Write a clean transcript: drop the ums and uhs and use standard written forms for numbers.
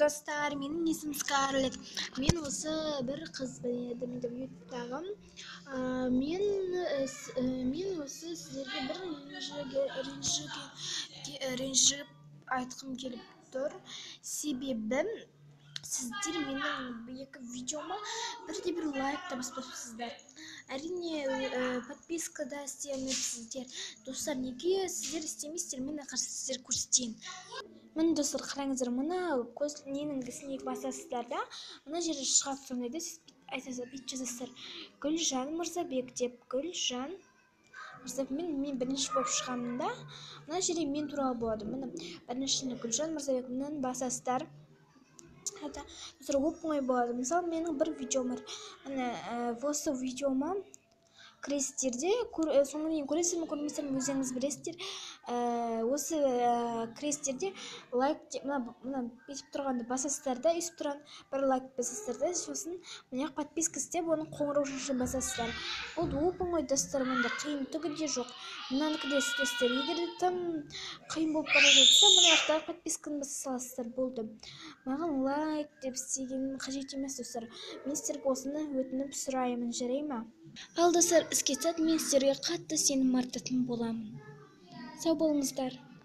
Достар, менің есімім Скарлетт. Мен осы бір қызбын едім ютубтағы. Мен мен осы сіздерге бір ренжіп айтқым келіп тұр. Себебі сіздер менің екі видеома бірде бір лайк та баспапсыздар. Әрине, подписка да істемепсіздер. Достар, неге сіздер істемейсіздер? Міне, қазір сіздер көрсетейін. Міне, достар, қараңыздар, мына көз ненің ісіне басасыздар да, мына жерде шығады. Сондай да сіз айтасыз, бүйтіп жазасыздар: Гүлжан Мырзабек деп. Гүлжан Мырзабек. Мен бірінші болып шығамын да, мына жерде мен туралы болады. Міне, бірінші Гүлжан Мырзабек, мынаны басасыздар. Достар, оп оңай болады. Мысалы, менің бір видеом бар. Міне, осы видеома кіресіздер де, соңына дейін көресіздер ме, көрмейсіздер ме, өздеріңіз білесіздер. Осы кіресіздер де, лайк, мына бүйтіп тұрғанды басасыздар да, өйстіп тұрған бір лайк басасыздар да, сосын мына жаққа подписка істеп, оның қоңырау басасыздар. Болды, оп оңай, достар, мұнда қиын түгі де жоқ. Мынанікі де істейсіздер. Егер де тым қиын болып бара жатса, мына жақтағы подписканы баса саласыздар, болды. Маған лайк деп істеген қажет емес, достар. Мен сіздерге осыны өтініп сұраймын, жарай ма? Ал, достар, іске сәт. Мен сіздерге қатты сенім артатын боламын. Сау болыңыздар.